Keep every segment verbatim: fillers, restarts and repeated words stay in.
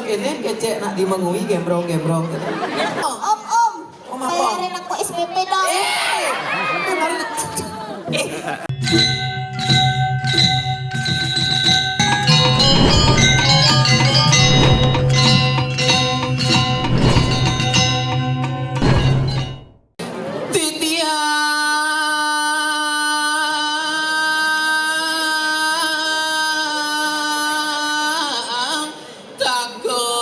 Ini kecek nak dimengui gembrong-gembrong gitu. Om, om, om. Om apa? Bayarin aku S P P dong. Eh, eh, mari. Eh. Titiang tanggung.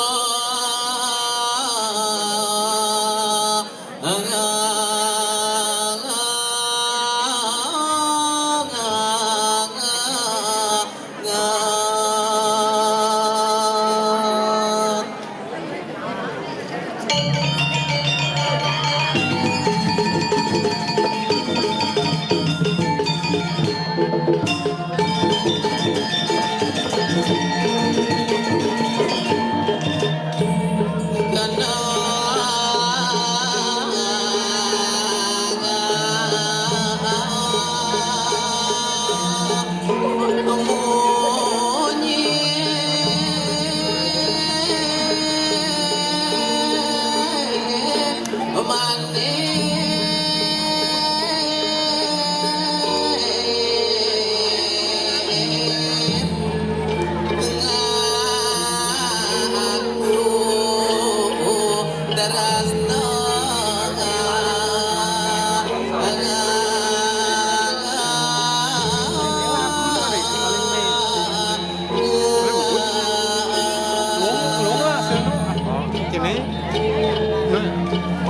Kene,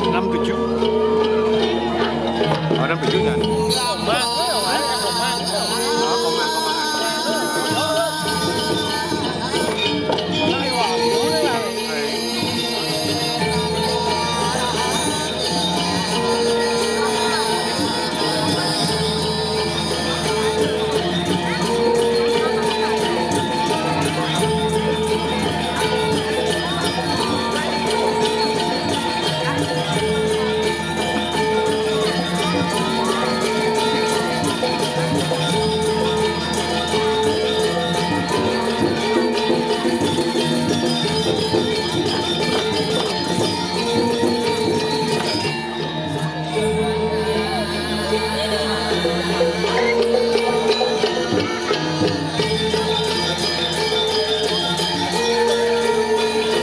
enam tujuh. Oh, enam tujuh kan?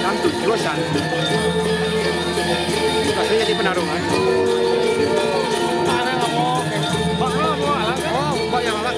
Kan tujuh kan. Rasanya jadi penarungan. Oh, Mbak yang alat.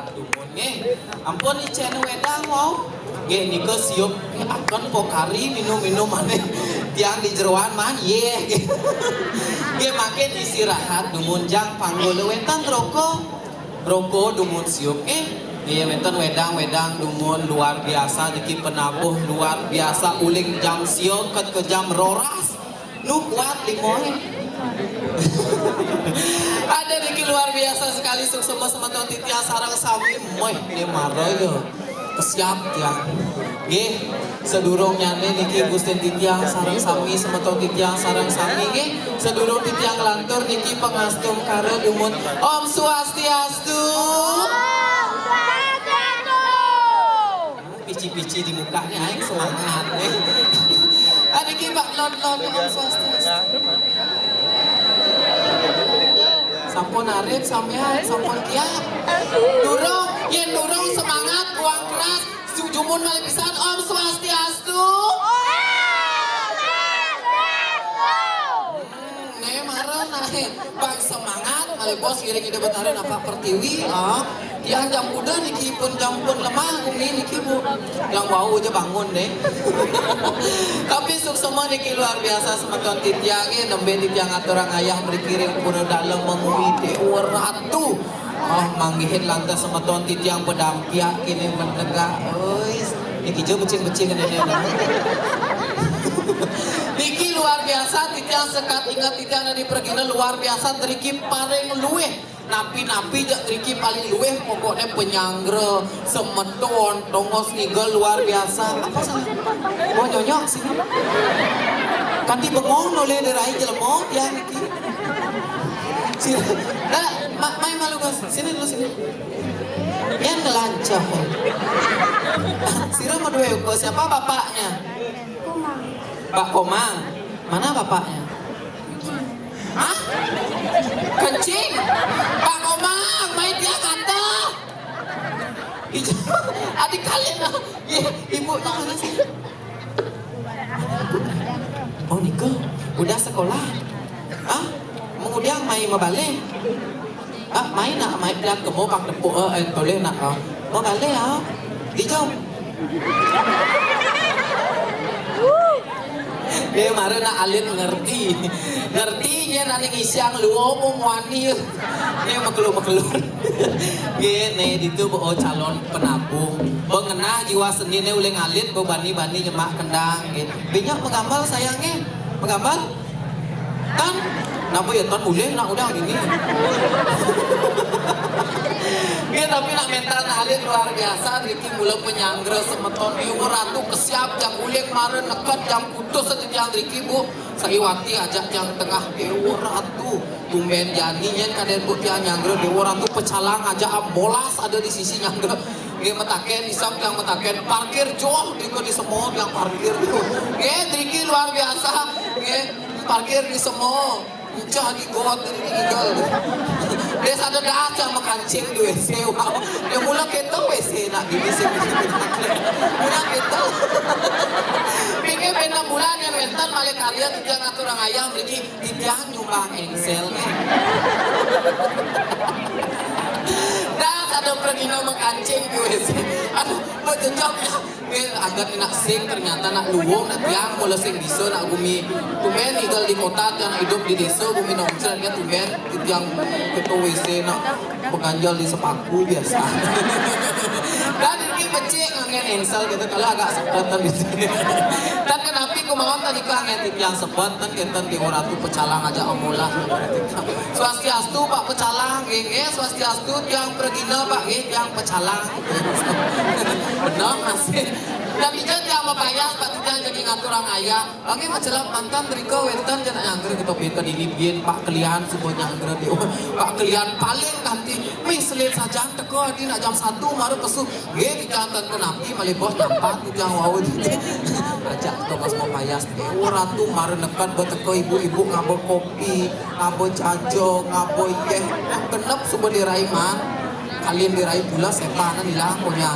Dumun nggih. Ampun icén wédang wau. Nggih nika siup, eh, aken pokari minum-minum manéh. Tiang di jeroan man, yéh. Nggih mangkin istirahat dumun jang panggul wénten roko. Roko dumun siup nggih. Nggih wénten wédang-wédang dumun luar biasa niki penabuh luar biasa uling jam sia ket ke jam roras. Nu kuat limoy. Ada niki luar biasa sekali suksma semeton titiang sareng sami. Moih, ini mara ya. Kesiap tiang. Nggih, sedurung nyané niki Gustin titiang sareng sami semeton titiang sareng sami nggih. Sedurung titiang lantur niki pangastungkara dumun. Om Swastiastu. Pici-pici di mukanya aing semangat nih. Ada ki Pak Lon Lon Om Swastiastu. Sampun arit sampean, sampun kiat. Durung, yén durung semangat, buang keras, jumun malih pisan Om Swastiastu. Né mara naik bang semangat malih bos ngiring Ida Betara napak pertiwi. Ah, tiang jam kuda niki pun jam pun lemah gumi niki Bu. Yang wau aja bangun deh. Tapi suksma niki luar biasa semeton titiang nggih, nembé titiang aturang ayah mriki ring pura dalem mengui Déwa Ratu. Oh, manggihin lantas semeton titiang pedampiak kini menegak. Oi, niki jo becing-becing ini. Niki luar biasa titiang sekat ingat titiang dari pergina luar biasa driki paling luwih. Napi-napi jak driki paling luwih pokoknya penyanggra semeton tongos ngiga luar biasa. Apa salah? Mau nyonyok sini. Kanti bengong noleh derai jelema tiang niki. Sini. Nah, ma- mai malu Gus. Sini dulu sini. Yang ngelancah. Sira mau dua ekor. Siapa bapaknya? Pak Komang. Mana bapaknya? Hah? Kencing? Pak Komang, main dia kata. Adik kalian lah. Ye, ibunya mana sih? Oh, nika. Udah sekolah. Hah? Kemudian main mabalik. Ah, main nak, main dan kemo pang tepuk eh, eh, toleh nak ah. Mabalik ah. Dijauh. Dia mara nak alit ngerti. Ngerti nya nani ngisiang luo mu muani. Nya makelu-makelu. Nggih, né ditu beo calon penabuh. Beo ngenah jiwa seni né uling alit beo bani-bani nyemak kendang nggih. Binyak menggambar sayangnya. Menggambar? Tan, napa ya tan boleh nak udah gini. Nggih, tapi nak mental nak alit luar biasa, driki mula penyanggra semeton Déwa Ratu kesiap jang uling mara neked jang putus titiang driki, Bu. Saiwati ajak jang tengah Déwa Ratu. Tumben jani nyén kadén Bu tiang nyanggra Déwa Ratu pecalang ajak molas ada di sisi nyanggra. Nggih metaken isam tiang metaken parkir joh di di semua tiang parkir. Nggih driki luar biasa. Nggih parkir di semua. Ucah di got di tinggal. Dia sadar dah tiang makancing di W C wow. Dia mula kita W C nak di W C. Mula kita. Pikir enam bulan yang mentan malih karya tiang atur ayam driki. Titiang nyumbang engsel. Dah kada pergi nama kancing ke W C. Aduh, berjejak ya. Eh, agak nak sing ternyata nak luwung, nak tiang mula sing bisa nak gumi. Tumben tinggal di kota, tiang hidup di desa, gumi nongkrong ya tumben. Titiang ketua W C nak mengganjal di sepaku biasa. Dan ini becik ngangen engsel gitu kalau agak sepetan di sini. Dan kenapa kemauan tadi kau ngangen yang sepetan kita di orang tu pecalang aja amolah. Swastiastu Pak Pecalang, nggih, swastiastu tiang pergina Pak, nggih, tiang pecalang. Benar masih. Dan ija tiang mapayas Pak tiang jadi ngaturang ayah. Oke, macelah mantan drika wénten jana nyanggra kita beta dini biyen Pak Kelian suba nyanggra dia. Pak Kelian paling kanti mih selit sajan teka adi nak jam satu mara pesu. Nggih, kita tan kenapi malih bos nyampat kita wau. Ajak kita pas mapayas. Oh, ratu mara neked ba teka ibu-ibu ngaba kopi, ngaba jaja, ngaba yeh. Kenep suba dirai man. Kalian dirai pula setan ilang punya.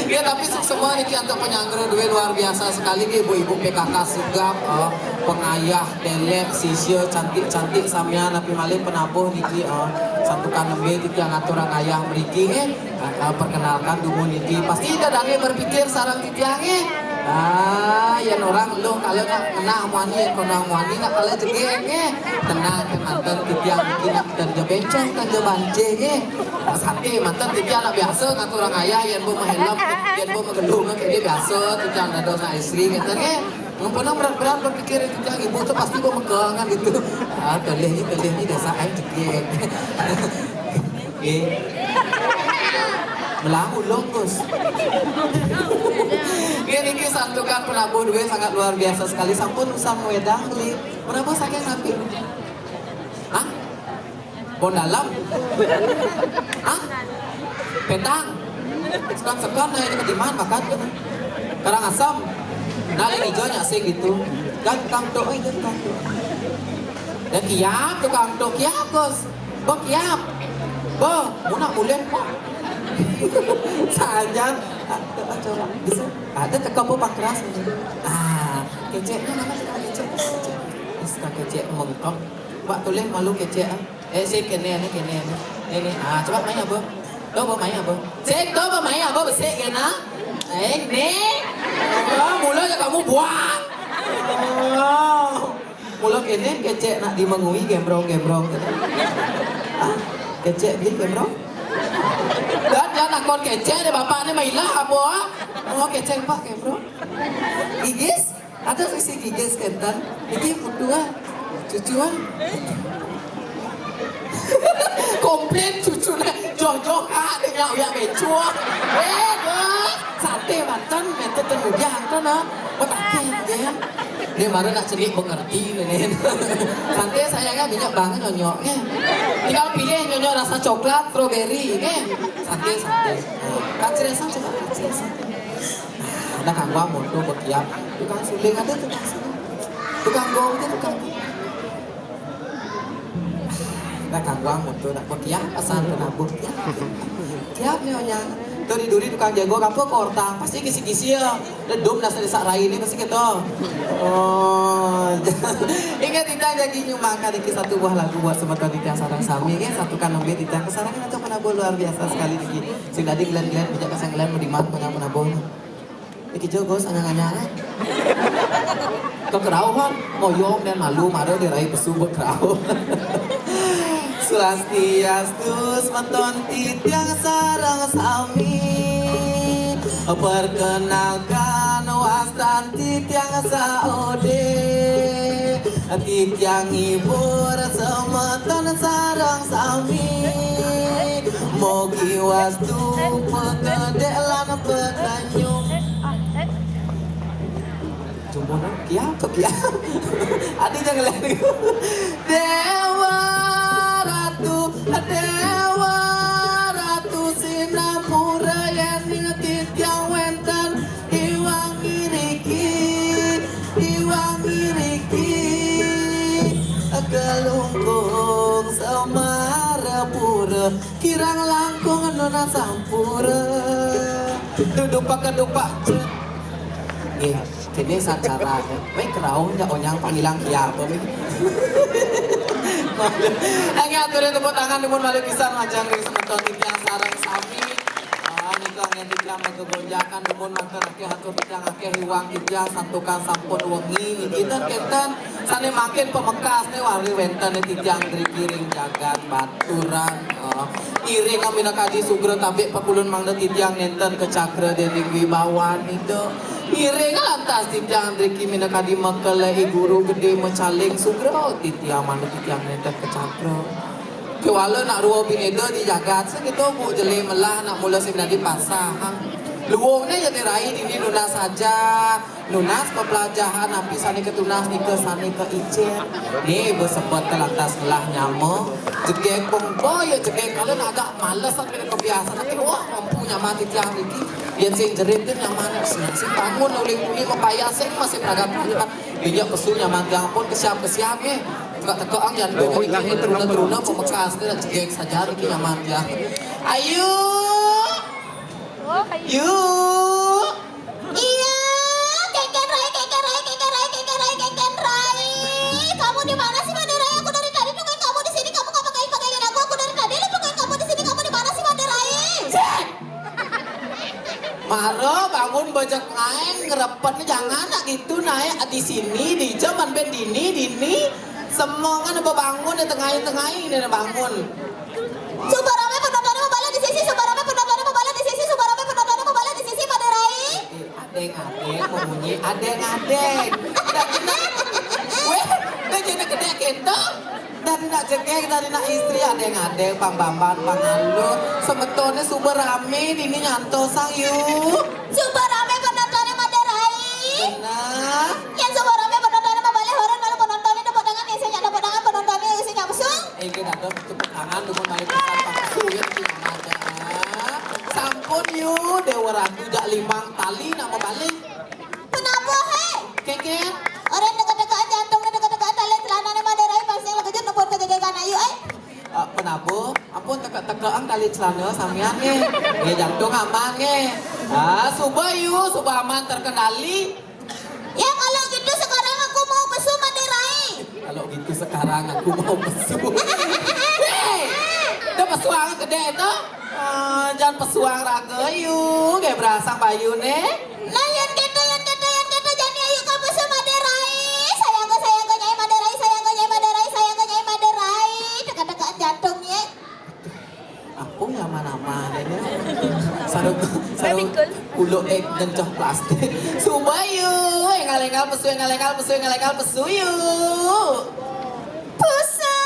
Ya tapi semua niki antuk penyanggra duit luar biasa sekali nggih ibu-ibu P K K sigap, eh, pengayah, delek, sisia, cantik-cantik samian napi malih penabuh niki, eh. Santukan nembé titiang aturang ayah mriki, nggih. Nah, perkenalkan dumun niki. Pasti ida dané berpikir sareng titiang, nggih. Ah, yén orang luh kalau nak ngenah muani, yén konah muani nak kalau jegég, nggih. Tenang, kémanten titiang niki nak ten ja béncong, ten ja bancé, nggih. Nah, santai manten titiang nak biasa ngaturang ayah yén bo mahélm, yén bo magelung, kéné biasa titiang dados anak istri, kénten, nggih. Mun pernah berat-berat berpikir itu, yang ibu tuh pasti gua megang kan gitu. Ah, toleh ni, toleh ni, dasar aing jegég. Nggih. Melah ulung, Gus. Nggih, niki santukan penabuh duit sangat luar biasa sekali. Sampun usah ngwedang beli. Penabuh saking napi? Hah? Pon Dalem. Hah? Petang. Sekon-sekon aja ke diman makan. Karangasem. Nah, lain ijo nya sih gitu. Dan tukang tuk, eh, dan tukang tuk. Ya kiap tukang tuk, kiap, Gus. Bo kiap. Bo, mun nak mulih, bo. Sajan. Ah, coba. Bisa. Ada teka bo pakeras. Ah, keceknya mana tukang kecek? Kecek. Terus tukang kecek mengkep. Wak tulis malu kecek, ah. Eh, sik kéné, kéné, kéné. Ini, ah, coba main apa? Coba main apa? Sik, coba main apa? Besik kéné. Eh, ini. Oh, mula ya kamu buang. Oh. Mula kéné kecek nak dimengui gembrong-gembrong. Ah, kecek dia gembrong. Dan dia nakon kecek deh bapak ni mailah apa? Oh, kecek pak gembrong. Gigis? Ada sisi gigis kénten. Iki putu ah. Cucu ah. Komplain cucu nah. Joh-joh kak dia nyak uyak becuah. Eh, bos. Santai manten, mete tenu dia hantu nah. Kok tak dia. Dia baru nak celik mengerti ni. Santai sayangnya banyak banget nyonyok ni. Tinggal pilih nyonyok rasa coklat, strawberry ni. Santai, santai. Kak Ceresa coba, Kak Ceresa. Ada kanggo motor bekiap. Tukang suling ada tukang suling. Tukang gong dia tukang gong. Ada kanggo motor nak bekiap asal penabuh kiap. Kiap ni onyang. Tu di duri tukang jago apa kortang pasti kisi-kisi ya. Ledum dasar desa rai ni pasti kita. Oh. Ingat kita jadi nyumbangkan iki satu buah lagu buat semeton titiang sareng sami nggih, satukan nembé titiang kesarangan atau penabuh luar biasa sekali niki. Sing dadi ngelen-ngelen bijak kasang ngelen meniman penabuh. Iki jogo sanyang-anyang. Kekerauhan, moyong dan malu mara dirai pesu bekerauh. Swastiastu semeton titiang sareng sami. Perkenalkan wastan titiang saudé. Titiang ngibur semeton sareng sami. Mogi wastu pegedé lan peganyung. Jumbonan kiam to kiam. Adi jangan lari. Dewa Ratu, Dewa Ratu Sinampura yén titiang wénten iwang iriki, iwang iriki. Kelungkung Semarapura, kirang langkung nuna sampura. Dudupak kedupak. Nggih, kene sacara. Baik kerauh ya onyang panggilan kiapa nih. Angin aturé tepuk tangan dumun malih pisan majeng ring semeton titiang sareng sami. Ah, nika angin titiang magegonjakan dumun manten akeh atur titiang akeh iwang titiang santukan sampun wengi niki ten kenten sané mangkin pamekasné wari wénten titiang driki ring jagat baturan. Ah, iring minakadi sugra tabik pakulun mangda titiang nénten kacakra dening wibawan ida. Iring lantas titiang driki minakadi mekel I Guru Gedé macaling sugra titiang mangda titiang nénten kacakra. Kéwala nak rua bineda di jagat, sakéto Bu Jelé melah nak mula sing dadi pasah. Luungné ya dirai dini nunas saja, nunas pepelajahan napi sané katunas nika sané kaicén. Né ba sebet lantas melah nyama, jegég pengko ya jegég kala nak agak males tapi kebiasaan tapi wah mampu nyama titiang niki. Yén sing jerit kan nyama sing, sing bangun uling bumi mapayas sing masih pragat-pragat. Injak pesu nyaman tiang pun kesiap-kesiap nggih. Teka-teka ang jantung niki teruna-teruna pamekas niki dah jegég saja niki nyaman tiang. Ayu. Yu. Iya, Keken Rai, Keken Rai, Keken Rai, Keken Rai, Keken Rai. Kamu di mana sih, Mada Rai? Aku dari tadi nungguin kamu di sini. Kamu ngapa kayak pegangin aku? Aku dari tadi Mara bangun bajak ngaén, ngerepen, jangan nak gitu naik di sini, di jam ben dini, dini. Semongan bebangun di tengah-tengah ini bangun. Suba ramé penontonné mabalih di sisi, suba ramé penontonné mabalih di sisi, suba ramé penontonné mabalih di sisi, Madé Rai. Adéng-adéng, mau bunyi adéng-adéng. Dah kena. Wéh, dah kena kedék kéto. Dari nak jegég, dari nak istri, adéng-adéng, Pang Bamban, Pang Aluh. Sebetulné suba ramé dini nyantosang yu. Suba ramé penontonné Madé Rai. Bener. Yén suba ramé penontonné mabalih, horen malu penontonné tepuk tangan, yén sing nyak tepuk tangan penontonné sing nyak pesu. Inggih, dados tepuk tangan, dumun malih pisan, Pang Pesu, ya, sing ada. Sampun yu, Déwa Ratu jak limang tali nak mabalih. Penabuh, hé? Kékén. Orang teka-teka jantung, teka-teka tali celanané Madé Rai, pasti lekejut nepuk kejegégan ayu, éh. Eh, penabuh, ampun teka-teka ang tali celana samian nggih. Nggih, jantung aman nggih. Ah, suba yu, suba aman terkendali. Ya, kalau gitu sekarang aku mau pesu, Madé Rai. Kalau gitu sekarang aku mau pesu. Hé, dah pesuang kedék to. Ah, jangan pesuang raga yu, kayak berasang bayuné. Nah, yén kéto, yén kéto, yén kéto, jani ayu ka pesu Madé Rai. Sayaga, sayaga Nyai Madé Rai, sayaga Nyai Madé Rai, sayaga Nyai Madé Rai. Teka-tekaan jantung, yé. Aku nama-nama ini. Sarung, sarung kuluk, eh, nyencoh plastik. Suba yu, énggal-énggal pesu, énggal-énggal pesu, énggal-énggal pesu yu. Pusing ané.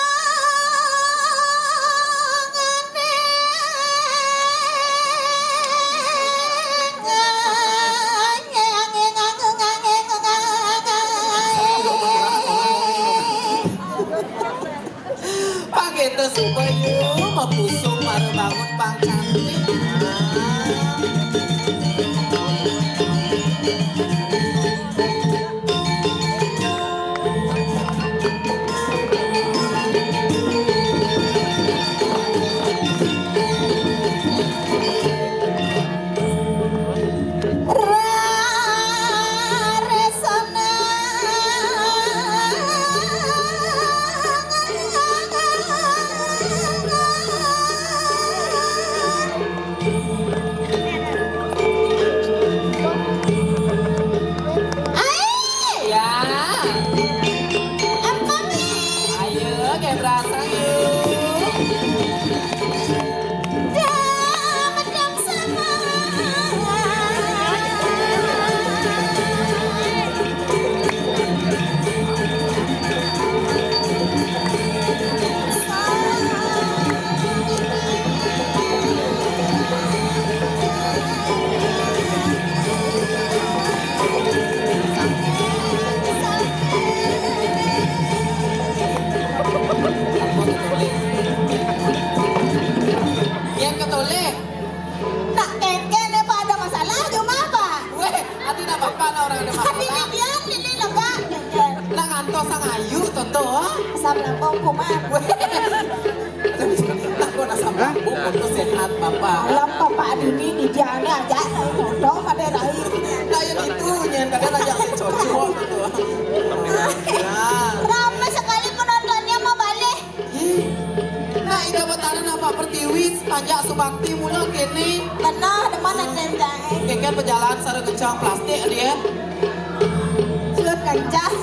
Pang kéto suba yu, mapusung mara bangun pang cantik. Ayo, kayak berasa yuk. Yén ketolih. Nak kéngkén, Pak, ada masalah cuma, Pak. Wéh, ati nak bapak nak orang ada masalah. Ati nak dia, ini lega kéngkén. Nak ngantos sang ayu, Toto. Asam lambung kumat. Wéh. Takut asam lambung, Toto sehat, Bapak. Alam Bapak dini di dia aja, saya Toto, Madé Rai. Nah, yang itu, yang kadang ajak saya cocok, Toto. Ya. Ramai sekali penontonnya mau balik. Nah, Ida Betara nampak pertiwi, panjak subakti mula kéné. Benar, demen aja, Cang. Kéngkén pejalan sareng kencang plastik dia. Sulut kencang.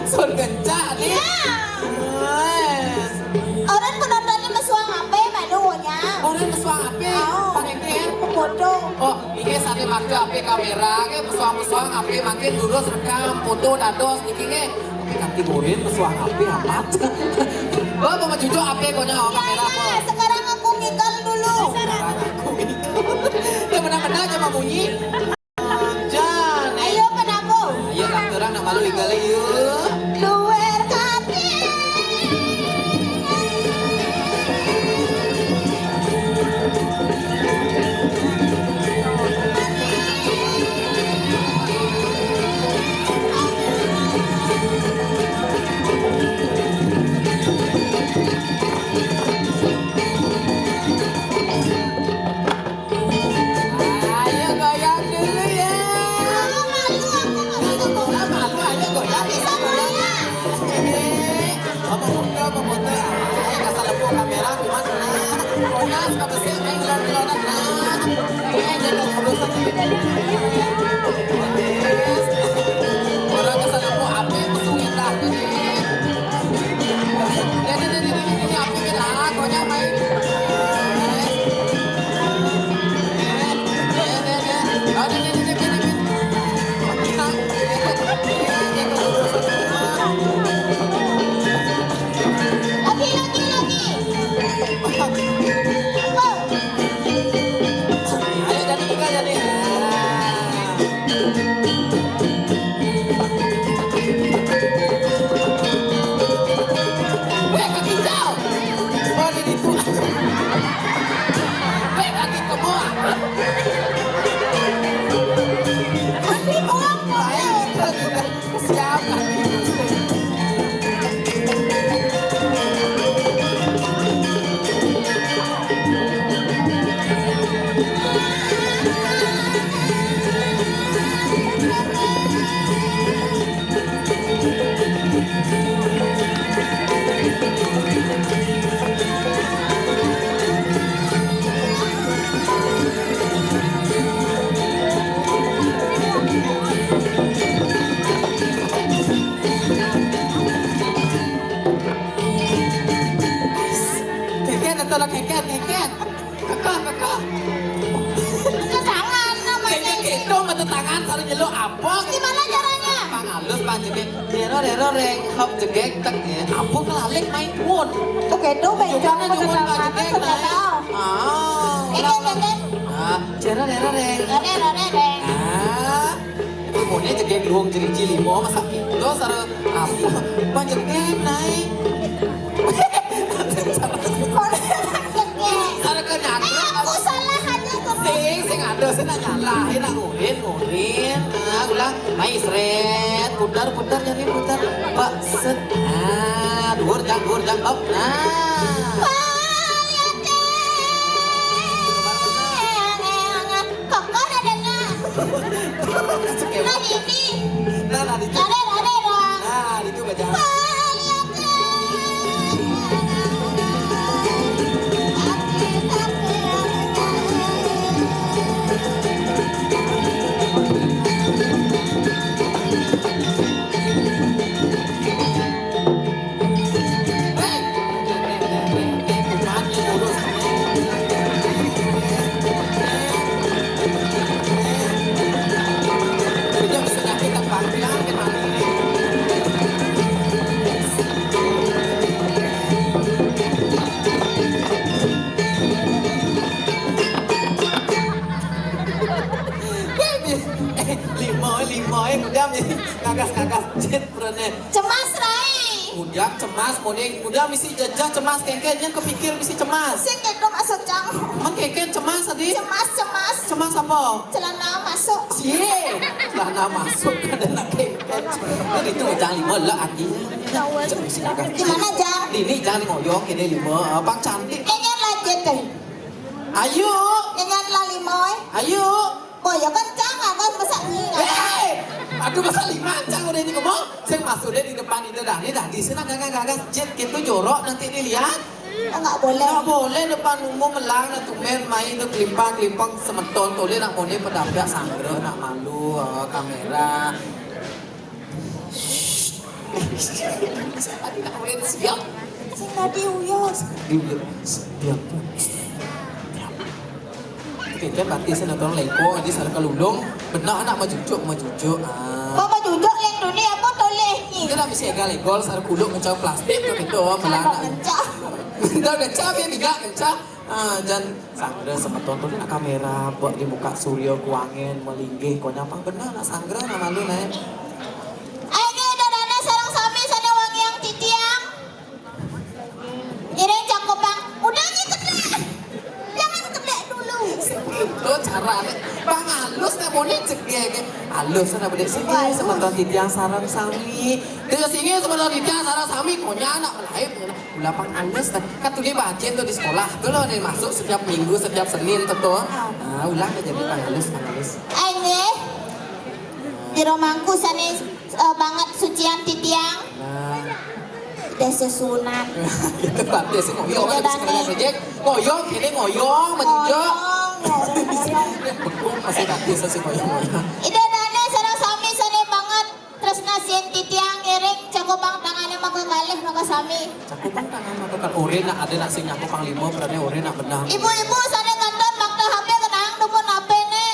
Sulut kencang dia. Ya. Wes. Orang penontonnya mesuang apa, malu nya? Orang mesuang apa? Oh. Pakai kéngkén. Foto. Oh, ini sané maké apa kaméra, ké pesuang-pesuang apa makin lurus rekam, foto dados, niki ké. Tapi kanti goreng, pesuang api amat. Oh, mau cucuk api pokoknya, oh, kamera apa? Ya, sekarang aku ngikal dulu. Sekarang aku ngikal. Ya, benar-benar aja mau bunyi. Jan, eh. Ayo, kenapa? Ayo, lah, orang nak malu igal, yuk. Luar kati. Ayo goyang dulu ya. Malu, malu, aku malu. Malu, malu, ayo goyang. Bisa goyang. Apa foto, apa foto? Ayo, kasar lembu kamera, gimana? Goyang, suka besar, main gelondong-gelondong, nah. Eh, Orang kesana mau apa? Musuh kita. Jadi, jadi, jadi, jadi, apa kita? Konyol main. Lagi, lagi, lagi. Apa? Ayo, jadi juga jadi. Weh, kaki hijau. Oh, di situ. Weh, kaki kebo. Masih uang, Pak. Baik, kita juga. Siap, kaki. Keket atau lah keket, keket. Kekeh, kekeh. Itu tangan namanya. Kayaknya gitu, mata tangan, sareng nyeluk apa? Gimana caranya? Pang halus, pang jegeg. Rero, rero, reng, hop, jegeg, tek, ya. Apa kelalik main pun. Tuh gitu, bencong, nyumun, mata nyumun, tangan, pang jegeg, mata naik. Tahu. Ah, keket, ulang, ulang. Keket. Ah, rero, rero, reng. Rero, rero, reng. Ah. Pokoknya jegeg luhung jeriji lima, masa gitu, sareng apa? Pang jegeg naik. Sareng ke nyangkut. Aku salah aja tuh. Sing, sing ada, sing nak nyalahin, nak ngurin, ngurin. Nah, ulang. Naik, sret. Putar, putar, jadi putar. Pak, set. Nah, dhuwur, jang, dhuwur, jang. Hop. Nah. Wah, lihat deh. Kok ada dengar? Nah, ini. Nah, nah, itu. Ada, ada, ada. Nah, itu baca. Lima, lima, eh, udah, ngagas-ngagas, jit, perene. Cemas, Rai. Udah, cemas, mone, udah, misi jejeh, cemas, kengken, yang kepikir, misi cemas. Sing gitu maksud cang. Emang kengken cemas tadi? Cemas, cemas. Cemas apa? Celana masuk. Cie, celana masuk, ada nak kengken. Tadi tuh, jangan lima lah, Aki. Gimana, Jang? Ini jangan ngoyong, ini lima, apa cantik. Kayaknya lanjut deh. Ayo. Nyanyian lah lima, eh. Ayo. Boyo kencang, aku masa nyanyi. Hei! Aduh, masa lima kencang udah ini ngomong? Sing masuknya di depan itu dah. Ini dah, di sini gagas-gagas. Jit gitu jorok nanti dilihat. Oh, nggak boleh. Nggak boleh depan umum melang, nah, tumben main tuh kelimpang-kelimpang semeton tuh, nak mone pedapyak sanggra, nak malu, eh, kamera. Siap. Sing tadi uyos. Diam. Diam. Oke, kan berarti saya nonton leko, jadi sareng kelulung. Benar anak majujuk, majujuk. Ah. Kok majujuk, lek dunia apa toleh ni? Kita bisa egal egol, sareng kuluk, mencang plastik, gitu, gitu, oh, melana. Kencang. Kita kencang, ya, tidak kencang. Ah, jan sanggra semeton tuh nak kamera, buat di muka surya kuangen, melinggih, konyol pang bener nak sanggra, nak malu, nak. Ayo, dadane sareng sami sane wangiang titiang. Ngiring cakupang. Udah nih, kedek. Jangan kedek dulu. Itu carane. Pang halus nak mone jegege. Halus nak bedek sini, semeton titiang sareng sami. Dia sini semeton titiang sareng sami, konyol nak melayu. Ulah pang halus, dah. Kan tuh dia bacin tuh di sekolah. Tuh loh, nih masuk setiap minggu, setiap Senin tuh, tuh. Ah, ulah aja di pang halus, pang halus. Aine, di rumahku sane, eh, banget sucian titiang. Nah. Udah sesunat. Gitu, berarti sih ngoyong, iya, kan, bisa, Dani, ngajak. Ngoyong, ini ngoyong, majujuk. Ngoyong. Bekuk masih kaki sasi koyong-koyong. Ida dané sareng sami sané banget tresna sieun titiang, ngiring cakupang tangané makakalih maka sami. Cakupang tangan maka kal-, urip nak ada nak sing nyakup panglima, berarti urip nak benang. Ibu-ibu sané kantun makta H P, kenang dumun H P né.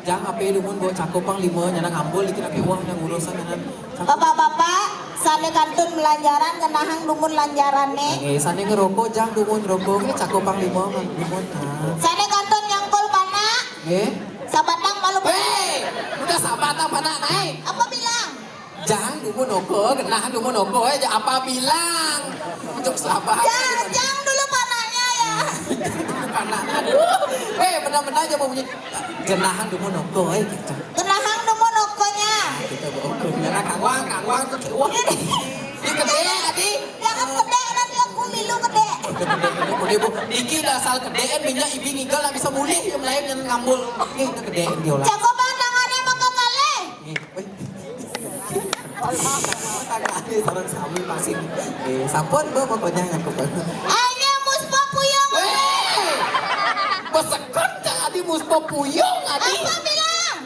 Jang H P dumun bawa cakupang lima, nyana ngambul dikit lagi wah nang urusan nyanan. Bapak-bapak, sané kantun belanjaran, kenahang dumun lanjarané. Nggih, sané ngerokok, jang dumun rokok, nggih, cakupang lima, dumun. Ha. Sané kantun nyangkul panak. Nggih. Sabatang malu. Hei, udah sabatang panak naik. Apa bilang? Jang dumun rokok, kenahang dumun rokok, eh, apa bilang? Cok sabar. Jang, jang dulu panaknya ya. Panak, aduh. Hei, benar-benar aja mau bunyi. Kenahang dumun rokok, eh, gitu. Kenahang dumun rokoknya. Kita bawa ke merah, kangwang, kangwang tuh, kangwang. Ini kedé, adi. Jangan kedé, nanti aku milu kedé. Kedé, kedé, kedé, Bu. Iki dasar kedé, minyak ibi ngigel lah bisa mulih, yang lain yang ngambul. Nih, itu kedé, dia lah. Jago pandangannya maka kalih. Nih, weh. Tangannya sareng sami pasti. Eh, sampun, Bu, pokoknya ngaku. Hanya muspa puyung. Weh. Besekon, Cang Adi, muspa puyung, Adi. Apa bilang?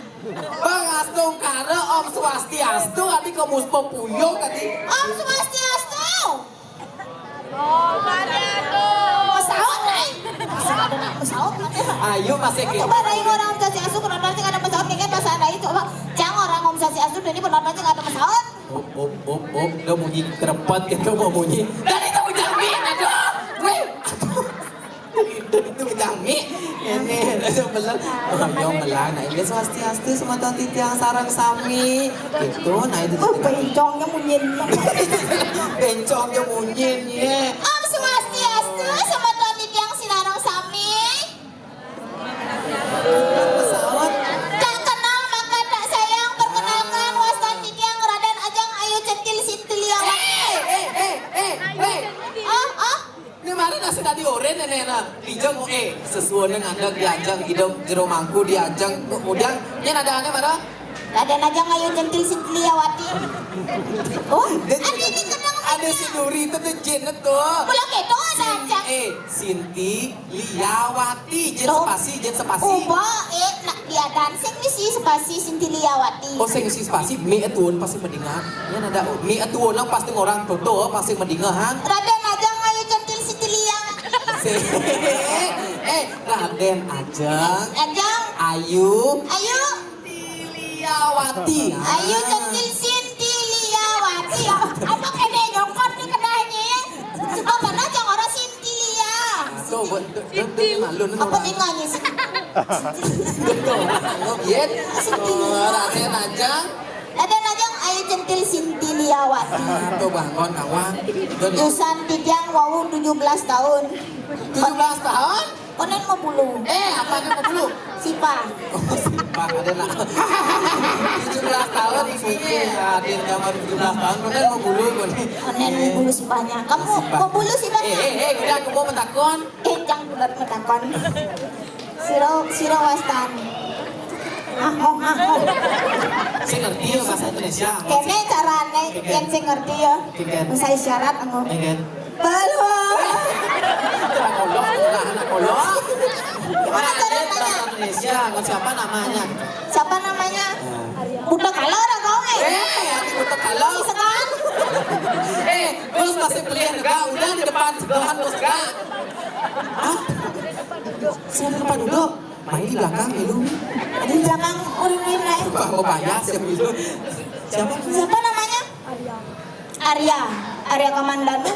Bang Astungkara, Om Swastiastu, adi ke muspa puyung tadi. Om Swastiastu. Pesaut, ai. Pesaut, nak pesaut, nak. Ayo, masih gitu. Coba dari orang Om Swastiastu, penonton sih ada pesaut, kayak pas ada itu, coba. Jangan orang Om Swastiastu, jadi penonton sih ada pesaut. Up, up, up, up, udah bunyi kerepet gitu, mau bunyi. Dari itu udah, aduh, weh. Itu, itu kejami. Ini, ada belah. Oh, yang belah. Nah, ini swastiastu, semeton titiang sareng sami. Gitu, nah, itu. Oh, bencongnya munyin. Bencongnya munyin, ya. Om Swastiastu, semeton titiang sinareng sami. Pesawat. Tak kenal maka tak sayang, perkenalkan, wastan titiang Raden Ajeng Ayu Centil Sintilia. Eh, eh, eh, eh, eh. Oh, oh. Ini mari nasi tadi oren nenek na. Dijeng, eh, sesuai dengan ada diajeng hidup jero mangku diajeng udang. Ini ada aneh mana? Raden Ajeng Ayu Centil Sintiliawati. Oh, ada ini kenang ada si Duri itu tuh jin tuh. Pulang gitu ada aja. Eh, Sinti Liawati, jin sepasi, jin sepasi. Uba, eh, nak dia dancing nih si sepasi Sinti Liawati. Oh, sing si sepasi, mi etuun pasti mendingan. Ya ada mi etuun pasti orang tuh pasti mendingan. Raden Ajeng Ayu Centil Sintilia. Eh, Raden Ajeng. Ajeng. Ayu. Ayu. Liawati. Ayu Centil Sinti Liawati. Apa kena nyokot nih kenanya? Apa pernah jangan orang Sinti Lia? Tuh, buat, tuh, tuh, tuh, malu nih. Apa orang. Nih nanya sih? Tuh, lo biet. Sinti Lia. Raden Ajeng. Raden Ajeng Ayu Centil Sinti Liawati. Ah, tuh bangun, kawan. Tuh, nih. Usan titiang wau tujuh belas tahun. Tujuh belas tahun? Konen mau bulu. Eh, apanya mau bulu? Sipa. Oh, sipa, ada nak. Tujuh belas tahun ini, ya, di zaman tujuh belas tahun, konen mau bulu, konen. Konen mau bulu sipanya. Kamu mau bulu sipanya? Eh, eh, eh, udah, aku mau mentakon. Eh, jangan bulat mentakon. Siro, siro wastan. Ah, oh, ah, oh. Saya ngerti ya bahasa Indonesia. Kene carane, yang saya ngerti ya. Saya syarat, aku. Belum. Anak kolok, anak kolok. Gimana caranya? Bahasa Indonesia, siapa namanya? Siapa namanya? Buta kalau orang kau, eh. Eh, aku buta kalau. Si Segan. Eh, bos masih beli negara, udah di depan segahan bos segan. Hah? Saya di depan duduk. Main di belakang, ya lu. Di belakang orang lain, lain. Wah, mau bayar siapa itu? Siapa? Siapa namanya? Arya. Arya Kamandanu.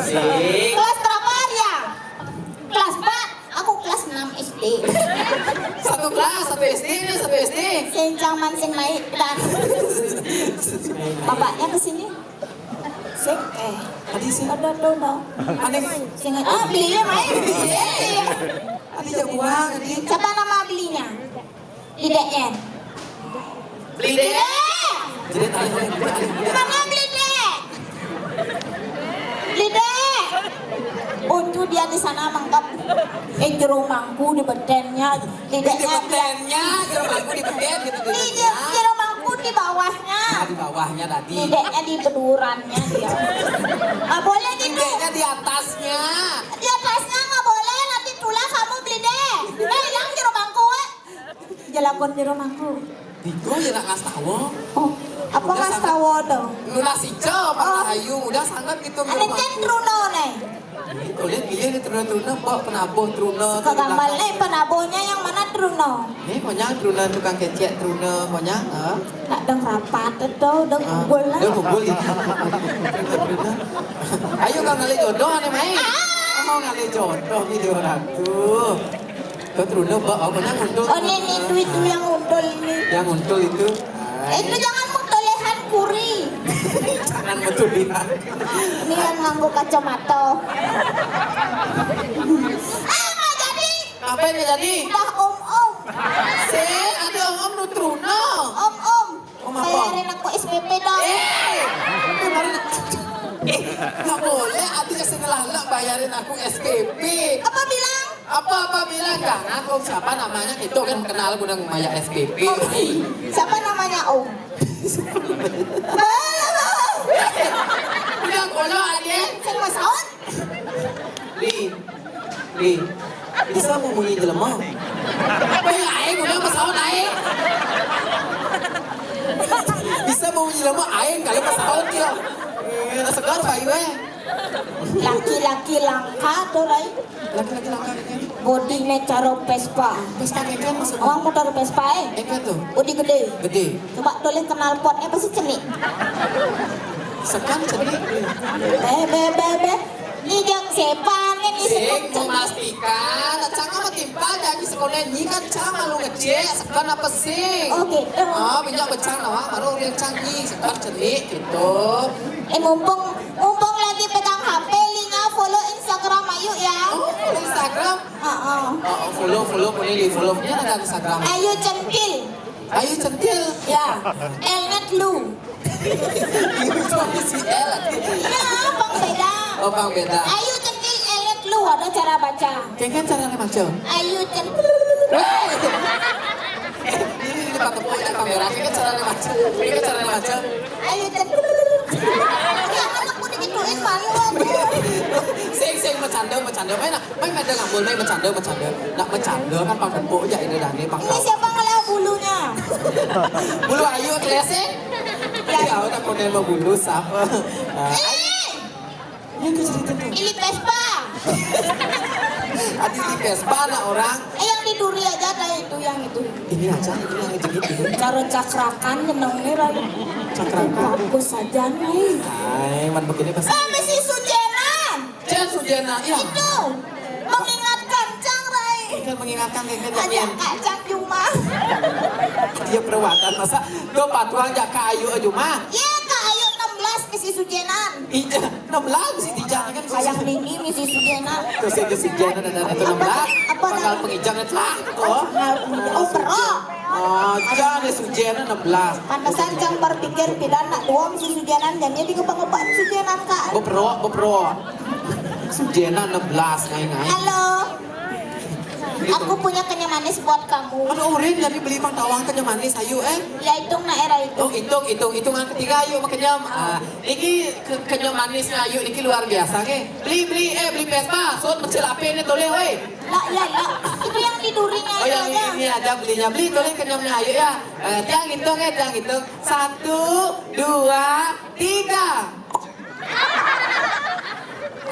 Sih. Kelas berapa, Arya? Kelas empat. Aku kelas enam S D. Satu kelas, satu S D, ini satu S D. Sencang mansing naik dan bapaknya ke sini. Sing, eh. Tadi sih. Ada tuh, no. Aneh. Sing, ah, belinya main. Iya, iya. Tadi jagoan tadi. Siapa nama belinya? Lideknya. Lidek. Lidek. Jadi tadi. Mana Lidek? Lidek. Untung dia di sana mangkap. Eh, jero mangku di bedennya. Di bedennya, jero mangku di beden gitu. Di jero mangku di bawahnya. Nah, di bawahnya tadi. Lideknya di bedurannya dia. Nggak boleh gitu. Lideknya di atasnya. Di atasnya nggak boleh, nanti tulah kamu beli deh. Jero mangku. Itu ya nak ngastawa. Oh, apa ngastawa to? Nunas ijo, Pak Ayu, udah sangat gitu. Ada cen Truno nih. Tulis pilih nih Truno, Truno, Pak Penabuh Truno. Kegambar nih penabuhnya yang mana Truno? Nih, pokoknya Truno tukang kecek Truno, pokoknya. Eh. Nak dong rapat itu, dong unggul lah. Dong unggul itu. Ayo kang ngalih jodoh nih, Mai. Ah. Oh, ngalih jodoh gitu orang tuh. Kau Truno, Pak, apa yang untul? Oh, ini, ini, itu, itu yang untul ini. Yang untul itu. Eh, itu jangan mau tolehan kuri. Jangan betul dia. Ini yang nganggo kacamata. Ah, nggak jadi. Apa yang nggak jadi? Udah om-om. Si, ada om-om nu Truno. Om-om. Om apa? Bayarin aku S P P dong. Eh, kemarin, eh, nggak boleh, ada yang salah lah bayarin aku S P P. Apa bilang? Apa-apa bilang, jangan, Om, siapa namanya, itu kan kenal guna maya S P P. Om, siapa namanya, Om? Udah, kalau ada. Sing masaut. Li, Li, bisa mau munyi jelema? Weh, aing udah masaut aing. Bisa mau munyi jelema, aing kalau masaut ya. Eh, segar bayu, eh. Laki-laki langka tuh, Rai. Laki-laki langka gitu. Bodine caro Vespa. Vespa gitu maksudnya. Orang motor Vespa, eh. Apa tuh? Udi gede. Gede. Coba tulis knalpotnya pasti cenik. Sekan cenik. Be, be, be, be. Ini jang sepan, ini. Sing memastikan, cang apa timpal janji sekolah ini kan cang malu ngecek, sekan apa sing? Oh, gitu. Oh, minyak becang lah, baru dia cang ni, sekan cenik gitu. Eh, mumpung, mumpung lagi pegang H P, Linga follow Instagram Ayu ya. Oh, follow Instagram? Heeh. Oh, follow, follow, boleh di follow. Ini ada Instagram. Ayu Centil. Ayu Centil. Ya. Elnet lu. Ini si L lagi. Ya, Bang Beda. Oh, Bang Beda. Ayu Centil, Elnet lu, ada cara baca. Kayaknya cara macam. Ayu Centil. Hei! Ini, ini pakai poin kamera. Ini cara macam. Ini cara macam. Ayu Centil. Ya, anakku digituin malu aku. Sing, sing, bercanda, bercanda. Main, main ada ngambul, main bercanda, bercanda. Nak bercanda kan pakai po aja ini dah, ini pakai. Ini siapa ngelah bulunya? Bulu Ayu, kelihatan? Ya, udah konen mau bulu, siapa? Ah. Eh! Ini tuh cerita tuh. Ini Vespa. Adi di Vespa anak orang. Eh, yang di duri aja ada itu, yang itu. Ini aja, ini yang jegit ini. Cara cakrakan nyeneng nih, Rai. Cakrakan. Bagus aja nih. Hai, man begini pas. Eh, mesti sujenan. Jen Sujena, iya. Itu mengingatkan Cang Rai. Itu mengingatkan kayak gitu. Ada Kak Cang Juma. Dia perawatan masa do patuang jak Kak Ayu aja mah. Iya, Kak Ayu enam belas misi sujenan. Iya, enam belas misi tiga kan. Sayang Nini misi sujenan. Terus itu sujenan ada itu enam belas. Apa, apa tanggal namanya? Pengijangan lah. Oh. Tanggal pengijangan. Oh, perok. Oh, jangan ya sujenan enam belas. Pantesan Cang berpikir tidak nak doang si sujenan, jadi dia ngebang-ngebang sujenan, Kak. Bepro, bepro. Sujenan enam belas, ngai-ngai. Halo. Aku punya kenyam manis buat kamu. Aduh, Urin jadi beli Mang Tawang kenyam manis, ayo, eh. Ya, hitung nak era itu. Oh, hitung, hitung, hitungan ketiga, ayo, makan kenyam. Ah, ini ke-, kenyam manisnya, ayo, ini luar biasa, ke. Beli, beli, eh, beli Vespa, sot kecil apa ini, toleh, woi. Lah, ya, lah. Itu yang di durinya. Oh, yang aja. Ini aja belinya. Beli, toleh kenyamnya, ayo, ya. Eh, tiang hitung, eh, tiang hitung. Satu, dua, tiga.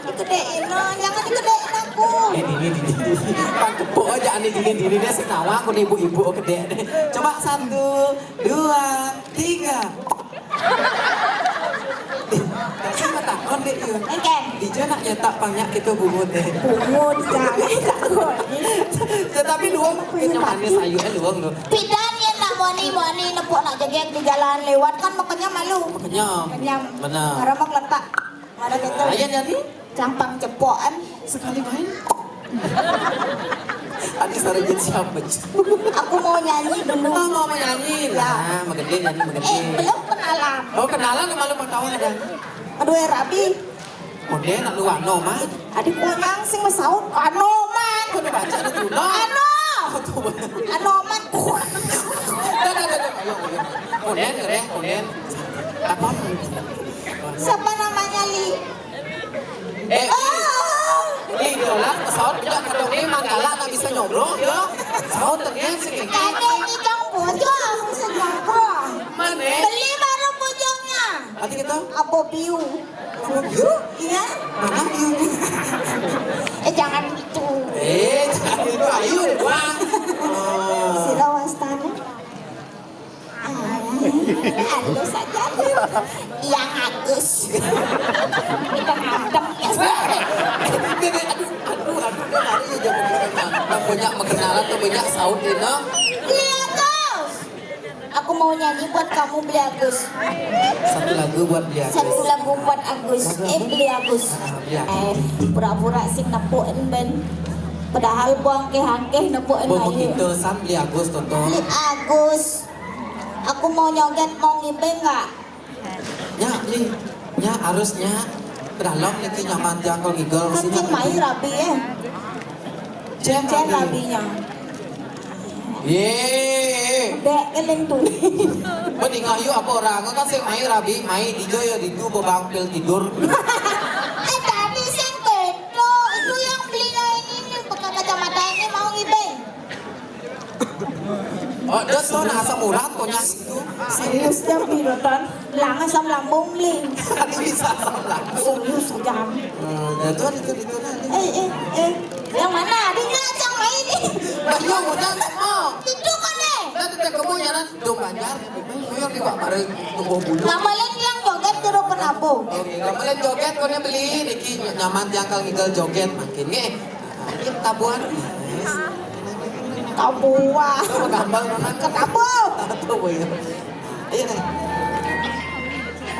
Dikedein, no. Jangan dikedein aku. Eh, dini, dini, dini. Pan tepuk aja, ani dini, dini. Dia senawa aku nih, ibu-ibu, gede deh. Coba satu, dua, tiga. Tapi mah takon deh, iya. Engken. Ijo nak nyetak pangnya kita bungut deh. Bungut, jangan takon. Tetapi luang, kita manis, ayo, eh, luang, lu. Pidan ya nak moni-moni nepuk nak jegek di jalan lewat kan makanya malu. Kenyam. Kenyam. Benar. Karena mau letak. Mana gitu? Ayan jadi? Campang cepokan. Sekali main. Adi sarajin siapa? Aku mau nyanyi dulu. Oh, mau nyanyi. Ya. Nah, magede nyanyi magede. Eh, belum kenalan. Oh, kenalan malu mau tahu ada. Aduh, eh, Rabi. Oke, nak lu Anoman. Adik mau nyangsing masaut. Anoman. Kudu baca ada Truno. Ano. Oh, tuh. Anoman. Dah, dah, dah, dah. Ayo, ayo. Konen, konen, konen. Apa? Siapa namanya, Li? Eh, oh. Li, dolar pesawat tidak kadang ni manggala tak bisa nyobrol, ya. Pesawat ternyata segini. Kadang ni jang Bojong sejangkung. Mana? Beli baru bojongnya. Arti kata? Abo biu. Abo biu? Iya. Mana biu? Eh, jangan gitu. Eh, jangan gitu. Ayo, wah. Oh. Sira wastane. Ah, halus aja lu. Yang halus. Kita ngadem ya. Aduh, aduh, aduh, dia lari aja begitu, Mak. Banyak mengenalan tuh, banyak saut, you know. Iya, tuh. Aku mau nyanyi buat kamu, Beli Agus. Satu lagu buat Beli Agus. Satu lagu buat Agus. Lagu eh, apa? Beli Agus. Ah, Beli Agus. Eh, pura-pura sing nepukin ben. Padahal buang ke hangkeh nepukin. Bo, ayo. Begitu, Sam, Beli Agus, Toto. Beli Agus. Aku mau nyoget, mau ngibeng nggak? Nya, Beli. Nya, harusnya. Ke dalam niki nyaman tiang kalau ngigel. Kan sing mai rabi, eh. Cen rabi. Cen rabinya. Ye. Dek, keling tu. Mending ayu apa orang kan sing mai rabi, mai dijo ya ditu bebangkil tidur. Eh, tadi sing keto, itu yang beli ini nih, pakai kacamata ini mau ngibeng. Oh, dia tuh nah asam urat punya situ. Serius dia pirotan, lang asam lambung ling. Tadi bisa asam lambung. Serius jam. Eh, dia tuh itu itu tadi. Eh, eh, eh. Yang mana? Dia nggak yang main nih. Ayo, udah mau. Itu kan eh. Kita tetap kamu jalan dong Banjar. Ayo di Pak Mari tunggu bulu. Lama lain yang joget jero penabung. Oke, lama lain joget kau beli niki nyaman tiang kalau ngigel joget makin nih. Tabuhan. Tabuhan. Apa gambar mana? Ketabu. Tabu ya. Ayo deh.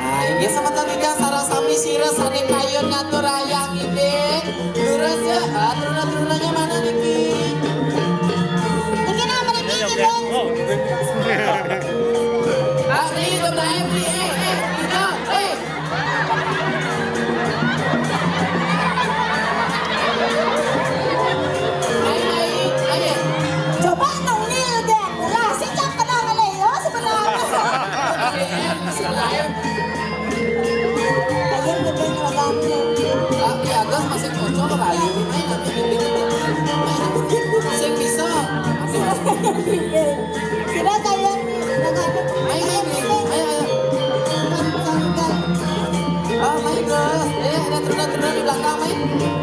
Nah, ini sama tadi dia sarang sami sira sane kayun ngatur ayang ini. Lurus ya. Ah, turun-turunannya mana niki? Niki nama niki gitu. Ah, ini itu belai, ini, eh, eh, gitu. Eh. Coba nengil deh. Lah, si cak kenal ngene ya sebenarnya. Kayak gede ngelakuin. Tapi Agus masih cocok rayu. Sing bisa. Kira kayak ngelakuin. Ayo, ayo, ayo, ayo. Oh, ayo, Gus. Eh, ada terus, terus di belakang, Mai.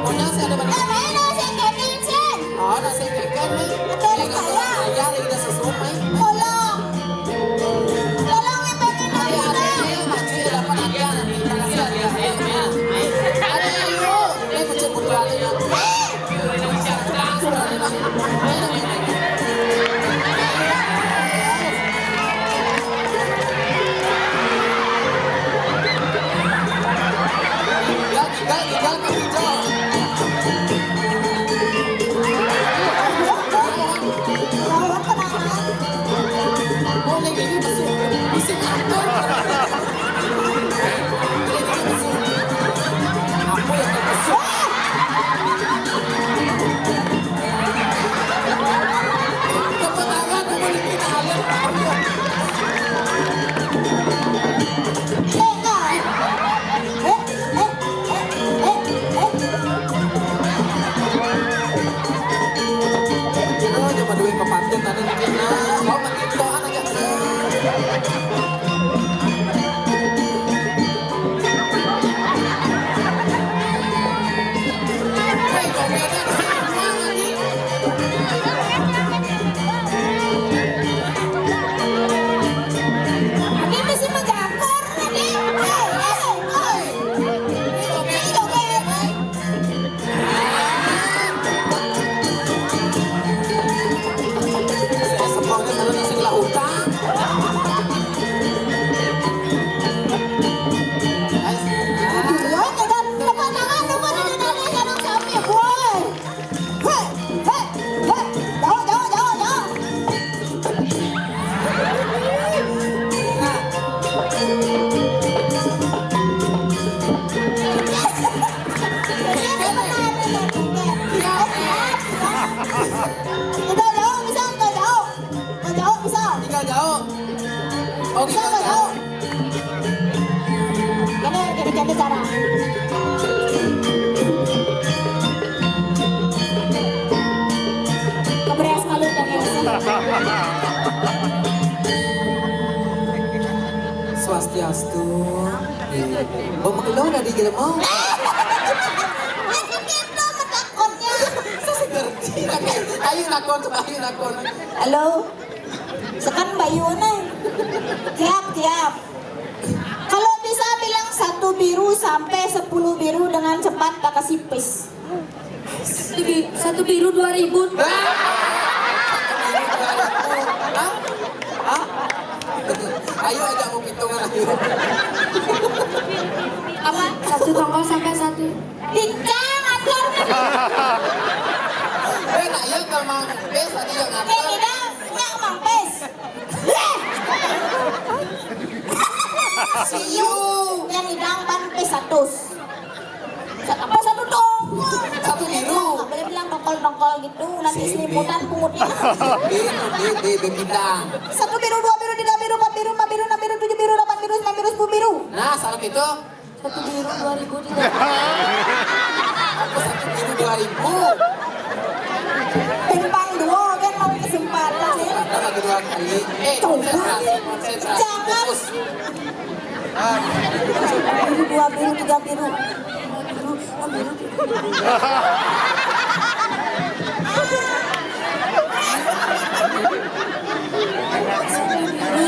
Pokoknya saya ada banyak. Eh, Mai, ada sing kene, sing. Oh, ada sing kene, Mai. Betul, saya. Saya lagi udah sesuai, Mai. Tolong. Tolong, yang pengen Mai, ada, ayo, maju, ya, dapat hadiah nanti. Makasih, hadiah. Ayo, ayo, ayo. Ada, ayo. Eh, kucing butuh ada, ya. Eh. Mbok magelung dadi jelema. Ayo takon, coba ayo takon. Halo. Sekan Bayu nih. Siap, siap. Kalau bisa bilang satu biru sampai sepuluh biru dengan cepat, tak kasih pis. Satu bi-, satu biru dua ribu. Hah? Hah? Ayo ajak mau hitungan ayo. Apa? Satu tongkol sampai satu. Bincang atur. Eh, nah, iya kalau mau pis tadi yang ngatur. Eh, tidak, nggak mau pis. Siu. Yang hidang pan pis satu. Apa satu tongkol? Satu biru. Nggak boleh bilang tongkol-tongkol gitu. Nanti selimutan pungutin. Biru, biru, biru, biru kita. Satu biru, dua biru, tiga biru, empat biru, lima biru, enam biru, tujuh biru, delapan biru, sembilan biru, sepuluh biru. Nah, salah itu. Satu biru dua ribu tiga. Satu biru dua ribu. Timpang dua kan mau kesempatan ya. Kita lagi dua kali. Eh, coba. Konsentrasi, konsentrasi. Jangan. Fokus. Biru, dua biru, tiga biru. Biru,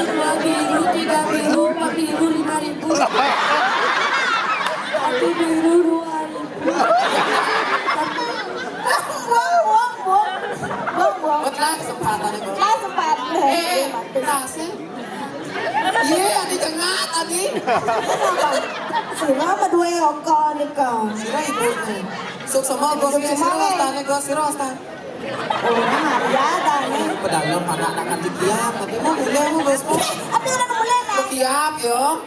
dua biru, tiga biru, empat biru, lima ribu. Satu biru, dua ribu. Buang, buang, buang. Buang, buang. Buat lah kesempatan itu. Lah sempat. Eh, eh, berhasil. Iya, ada cengat tadi. Sira apa dua oko nika? Sira ibu nih. Suk semua bos, sira wastane, bos, sira wastane. Oh, ini Maria dah nih. Pedalem anak akan dikiap, tapi mau mulai mau bos. Tapi udah mulai lah. Kiap yo.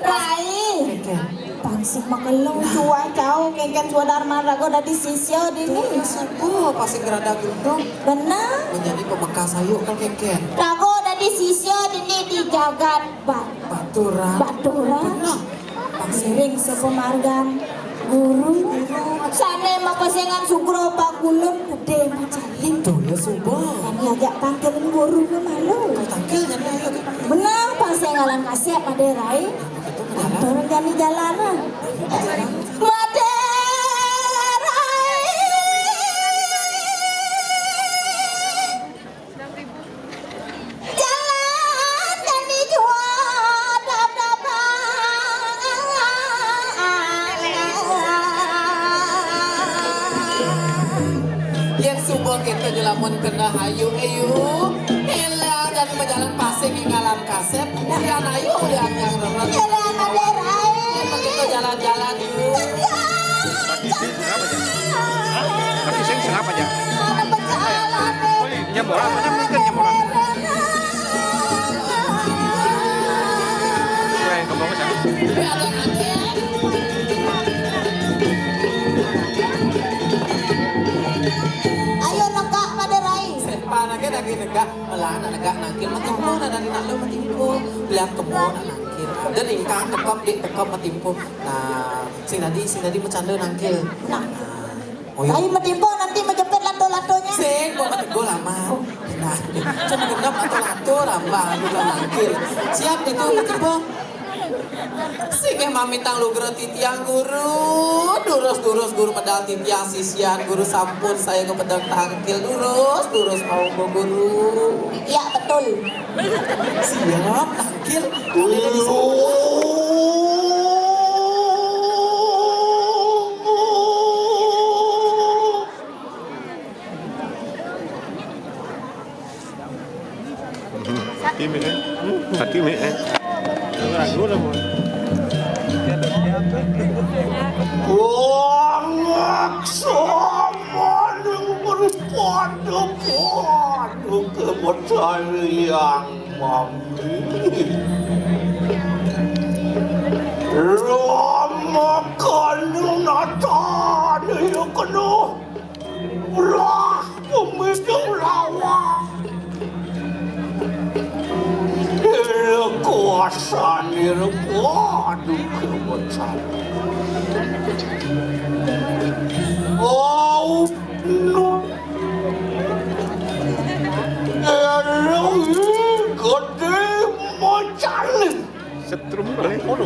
Rai. Oke. Pangsik makelung cuai kau kengken suadar marago dadi sisya dini. Supo pangsik gerada gendong. Benar. Menjadi pemekas ayu kau kengken. Rago dadi sisya dini di jagat Bat. Baturan. Baturan. Benar. Sering sepemargan guru. Sane mapasengan sugro pagulun gede macaling. Tuh ya suba. Kami ajak tangkil guru ke malu. Tangkil jadi ayo. Benar pasengalan kasep ada rai. Turun jani jalanan. Madera. Jalan jani jua dap-dapan. Yang suba kita jelamun kena hayu ayu. Ela dan berjalan pasing yang ngalam kasep. Ulian ayu, ulian yang reret. Jalan ada rai. Kita jalan-jalan yuk. Tapi sing kenapa ya? Nyamboran, mana mungkin nyamboran? Weh, kembang sana. Ayo negak pada rai. Sepan aja lagi negak, melah anak negak nangkil, makin mau nak dari nak lu makin mau, lihat kebo nak nangkil. Dan ingkang tekop di tekop matimpo. Nah, sing tadi, sing tadi bercanda nangkil. Nah. Oh, iya. Tapi matimpo nanti menjepit lato-latonya. Sing, mau matimpo lama. Nah, cuma genap lato-lato lama, bukan nangkil. Siap itu matimpo. Sing eh mamitang lugra titiang guru. Durus-durus guru medal titiang sisian guru sampun saya ke pedang tangkil durus-durus mau guru. Iya, betul. Siap, tangkil. Sakit mi, eh? Hmm, sakit mi, eh? Ragu dah, Bos. Wong sama ning berpadu-padu ke Betari yang mami. Rama kanu natane ya kena. Lah, pemicu lawan. Kekuasaan ini, waduh, kekuasaan. Oh, no. Eroi gede macam. Setrum balik kono.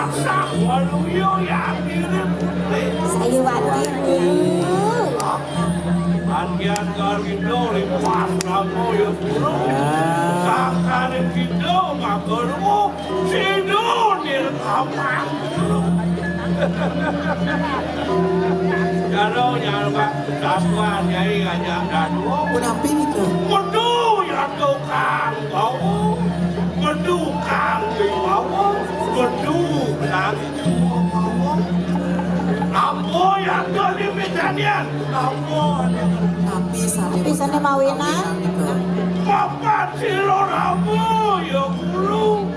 Sawaluya yang diri putri. Sayuwati. Panjang kali doli pas kamu ya guru. Ah. Sangkane kita maka lu sido nirkaman. Jaro nyarwa satuan nyai ngajak dadua. Punapi niku? Medu ya tukang bau. Medu kang bau. Medu kang bau. Apa yang kali mitanian? Apa? Tapi sane mawinan. Papat sira rabu ya guru.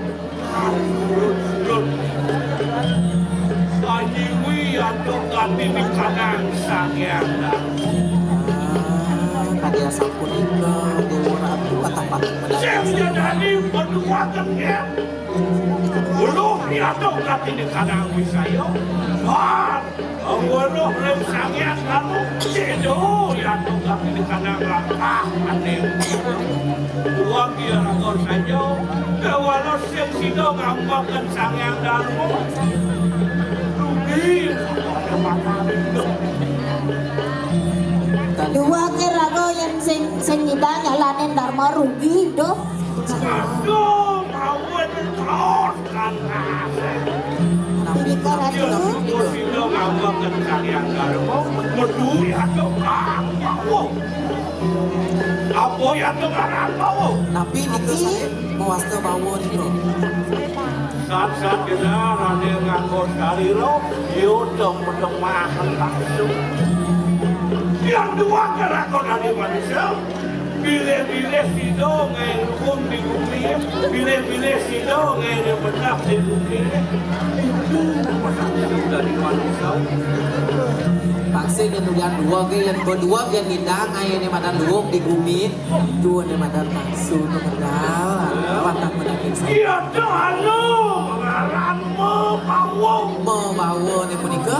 Panyiwi atau kami dikanang sangyang. Ah, kadi asapunika Dewa Ratu katapat. Sing jadi penuaken ya. Ulun piatuk kaki dikanang wisaya. Wah, weruh ring sangyang kamu. Sido piatuk kaki dikanang langkah aning. Uang dia raga saja. Kewala sing sida ngambaken Sang Hyang Darma. Rugi. Duwake raga yen sing, sing nyidang nyalanin Darma rugi, duh. Aduh, mawon terus kan. Punika, Ratu. Sing sida ngambaken Sang Hyang Darma, metu ya tukang. Apa ya tukang apa? Napi nika saking mawasta bawa nika? Sat-sat kena rane nganggo salira, ya dong pedemahan langsung. Yang dua keraton ane manusia, bilih-bilih sida ngae luhung di bumi, bilih-bilih sida ngae bedah di bumi. Itu pesan dari manusia. Taksih yen ulian dua ke, yen berdua yen nidang ngae ne madan luhung di bumi. Duh, ane madan tangsu to medal, wantah medal pingsan. Iya, to, anu, ngaran Mebawa. Mebawa ne punika?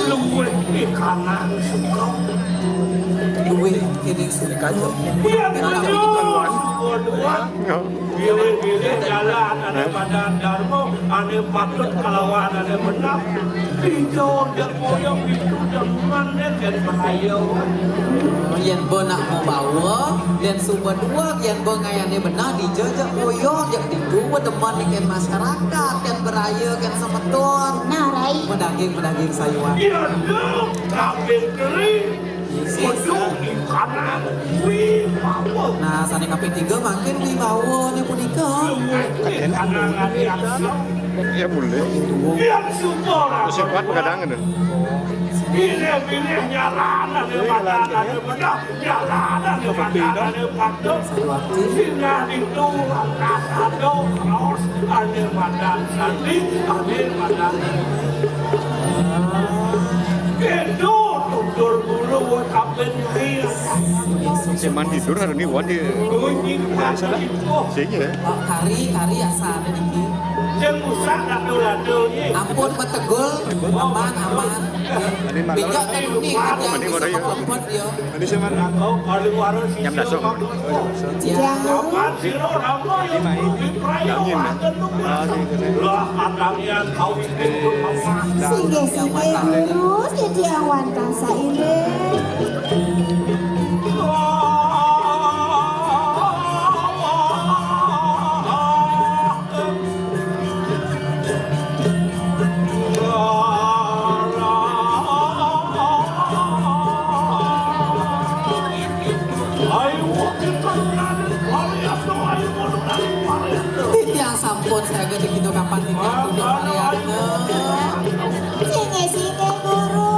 Luwih ikanan suka. Luwih kene suka. Iya, betul. Bilih-bilih jalan ane madan Darma, ane patut kalawan ane benar. Pinjol Moyong itu demen deh, yen bahaya. Yen ba nak mabawa, yen suba duweg, yen ba ngayane benah, dija ja moyong, ja ditu ba demen ken masyarakat, ken beraya, ken semeton. Nah, Rai. Madaging, madaging sayuan. Iya, tu, kabin kering. Yesus. Waduh, ikanan wibawa. Nah, sane kaping tiga mangkin wibawane punika. Ikanan adi aksa. Ya, boleh. Yang suba. Terus yang kuat begadang itu. Bilih-bilih nyarana lewat ada bedah, nyarana lewat ada lewat. Singgah di tulang kasado, kaos, ada badan sandi, ada badan. Kedo, tutur bulu, wetapin rir. Seman tidur hari ini, wan di. Bunyi pagi, oh. Sini ya. Kari, kari asal niki. Sing rusak lado-lado, nggih. Ampun, betegul. Aman, aman. Pinjak tadi ni, tadi aku sama kelepot dia. Tadi saya mana? Kau kali waras. Jam dasar. Tiang guru. Kapan sira rama yang diprayo akan nunggu? Lah, katanya kau itu apa? Singgih, singgih, guru, titiang wantah sainggih. Titiang sampun sayaga di kita kapan titiang tuduh Mariana. Sini, sini, guru.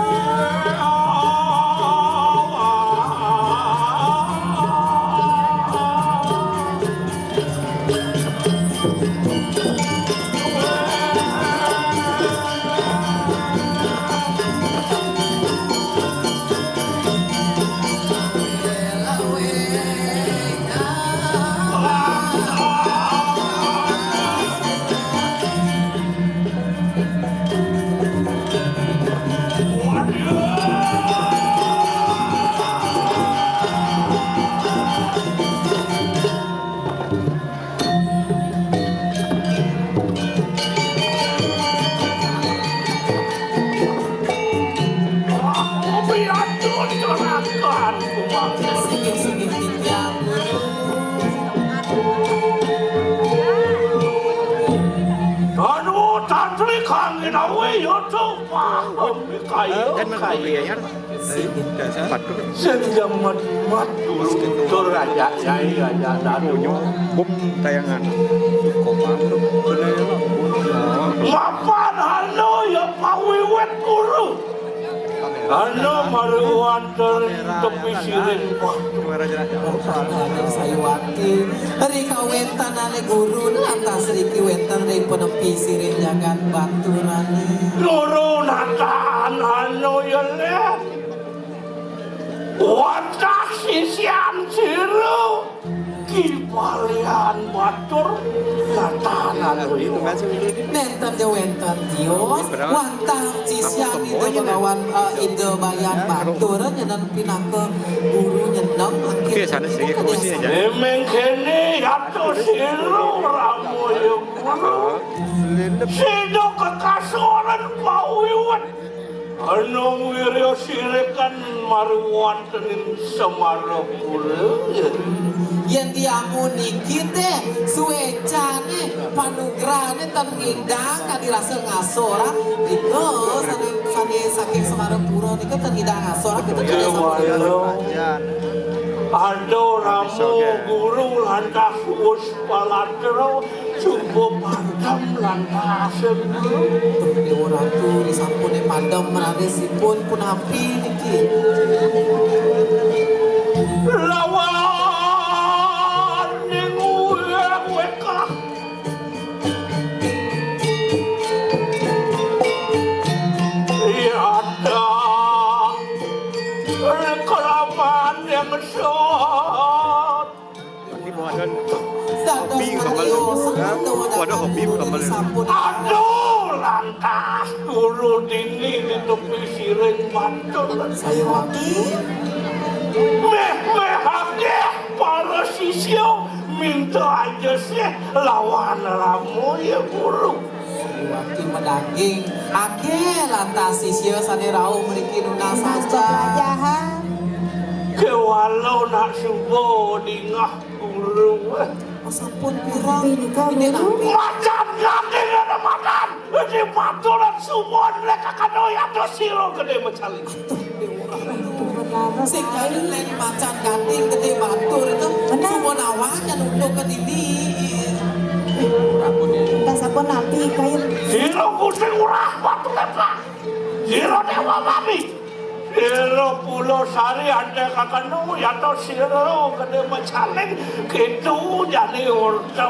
Angin awe yo to paham kaya kaya. Sing jamat-mat guru tur raja nyai raja dadu. Bum tayangan. Mapan halo ya pawiwit guru. Halo maruan tepi siring. Sayuwati, ri kawéntenane guru lantas riki wénten ring penepi siring jagat baturane. Guru natan halo ya len. Wantah sisian siru. Kibalian batur natanan. Nénten ja wénten tios, wantah sisian Ida Bagawan, eh, Ida Balian Batur nyenan pinaka guru nyenem mangkin. Oke, sana sini kursi aja. Memang kene atos ilu ramoyo guru. Sida kekasoran pawiwet. Anung wirya sirikan maruwantening Semarapura. Yén diamu niki téh suécané panugrahane ten ngidang kadi rasa ngasoran nika sané, sané saking Semarapura nika ten ngidang ngasoran kita. Aduh ramu guru lantas wus palatra. Suba padem lantas. Déwa Ratu, disampune padem rarisipun punapi niki? Lawan ning uyang wekah. Yata kelaman yang sot. Hobi kembali. Waduh, hobi kembali. Aduh, lantas guru dini di tepi siring batur. Sayuwati. Méh, méh akeh para sisya minta aja sih lawan ramu ya guru. Sayuwati madaging. Akeh lantas sisya sane rauh mriki nunas saja. Kewala nak suba dingah guru. Oh, sampun pirang. Ini nampi. Macan ganding ada macan. Ini paturan suba lek kakano yato sira gede mecaling. Sing kaya lek macan ganding gede batur itu. Benar. Suba nawang yang untuk ke dini. Kita sampun nampi kayu. Sira kucing urah batu lepak. Sira dewa mami. Sira pulau sari ante kakanu yato sira gede mecaling gitu jani urta.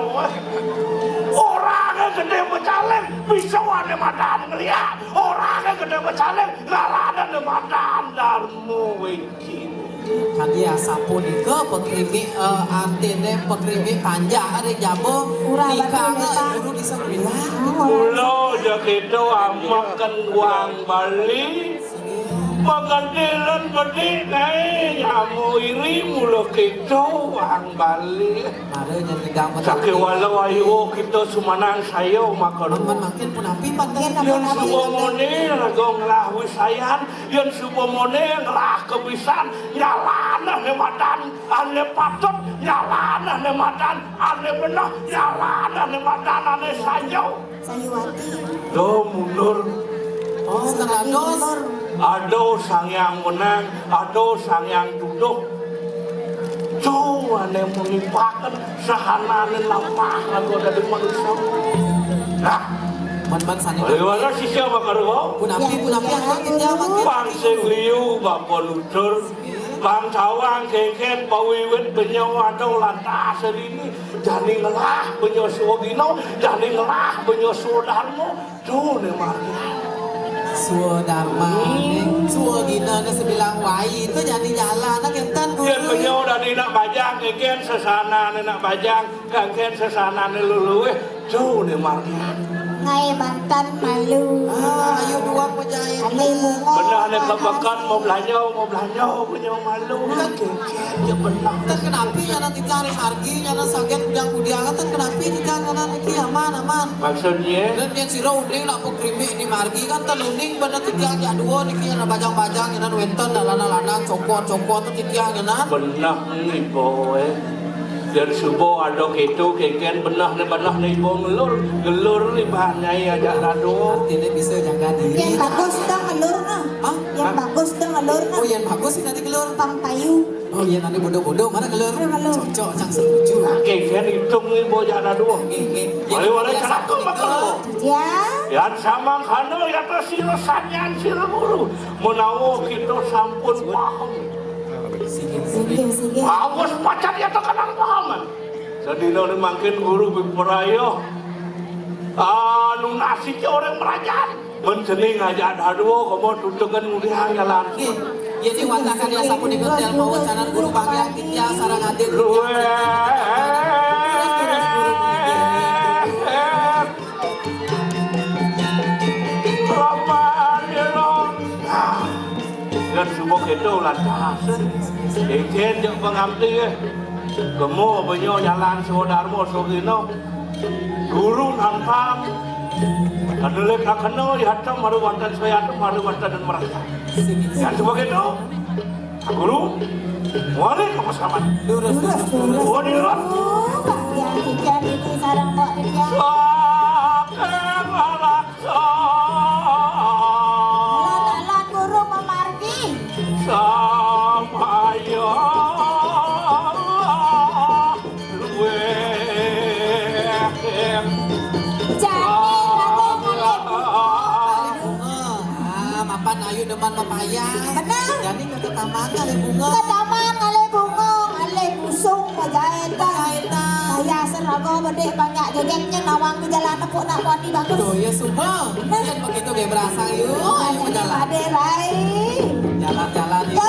Orangnya gede mecaling bisa wane madan ngeliat. Orangnya gede mecaling ngalana ne madan darmu wiki. Kadi asapunika pakrimi, eh, artine pakrimi panjak ring jaba. Urah nikanga batu, guru bisa bilang. Kula ja keto ameken wang Bali. Maganti lan bedik nae nyamu iri mula keto wang Bali. Mara nyang tegang. Sakewala wayu kita sumanang saya maka. Mangkin punapi paten. Yen suba mone raga ngelah wisayan, yen suba mone ngelah kebisan, nyalana ne madan ane patut, nyalana ne madan ane beneh, nyalana ne madan ane sanjau. Sayuwati. Do mundur. Oh, tenados. Aduh, Sang Hyang Wenang, aduh, Sang Hyang Tuduh. Tuh, ane mengipaken sahanane lamah lagu dadi manusia. Nah, man-man sane. Bagaimana sisya Bakarwa? Punapi, punapi, atur kita makin. Pang sing liu, bapa nutur. Pang tawang kengken, pawiwit benyo, aduh, lantas ini. Jani ngelah benyo suwagina, jani ngelah benyo swadarma. Tuh, ne margi. Swadarma, hmm. Swagina ne sebilang wai, itu jani jalan, nak enten guru. Yen benyo dadi nak bajang, kengken sesana ne nak bajang, kengken sesana ne luluih. Tuh, ne margi. Ngae mantan malu. Ah, ayo dua pejahit. Ane mungo. Benar ne kebekan mau belanja, mau belanja, punya malu. Kan kengken, ya benar. Teh kenapi nyana titiang ring margi, nyana saget kudiang-kudiang, teh kenapi titiang nyana niki aman, aman. Maksudnya? Dan yen sira uning nak pakrimi di margi kan ten uning bener titiang jak dua niki nyana bajang-bajang, nyana wenten lanang-lanang, cokor-cokor teh titiang nyana. Bener nih, boy. Yén suba ada kéto kénkén benehné-benehné iba ngelur, ngelur ni bahan nyai ajak rada. Artiné bisa jaga diri. Yén bagus dong ngelur nah. Hah? Yén bagus dong ngelur nah. Oh, yén bagus sih nanti ngelur. Pang payu. Oh, yén nanti bodoh-bodoh mana ngelur? Mana ngelur? Cocok, cang setuju. Nah, kénkén itung iba ajak rada. Nggih, nggih. Yén wali-wali biasa cakep punika. Bakal. Ya. Yén samangkana ya ta sira sanyan sira guru. Menawa kita sampun paham. Singgih, singgih. Singgih, singgih. Awas pacan ya tekanang pahaman. Sadina ni mangkin guru bipraya. Anu nasi ke orang merajat. Men seni ngajak dadua, kamu tutukan ngudiang jalan. Nggih. Jadi watakan ya sapunika tel mawacanan guru bangga titiang sareng adik titiang. Luwih. Terus, terus guru menika. Lamar ya lo. Nah, kan subuh itu lantas. Ejen jeung pangamti ya. Kemu benyo jalan Swadarma Sugino. Guru nantang. Adelik akena yata maru wonten sayata maru wonten dan merasa. Ya subuh itu. Guru, wali ke pesawat. Lurus, lurus, lurus. Oh, di luar. Oh, Pak Tian, Tian ini sarang Pak Tian. Saking alaksa. Alon-alon guru memargi. Samaya. Luwih. Jani, Raden, Raden. Ah, mapan ayu demen mapayas. Bener. Jani ke taman ngalih bunga. Ke taman ngalih bunga, ngalih busung, pajahitan. Pajahitan. Kaya seraga bedih banyak jegegnya nawang di jalan nepuk nak wani bagus. Tuh, ya suba. Bener. Yen begitu ge berasa, yuk. Ayo jalan. Ade, Rai. Jalan-jalan, yuk.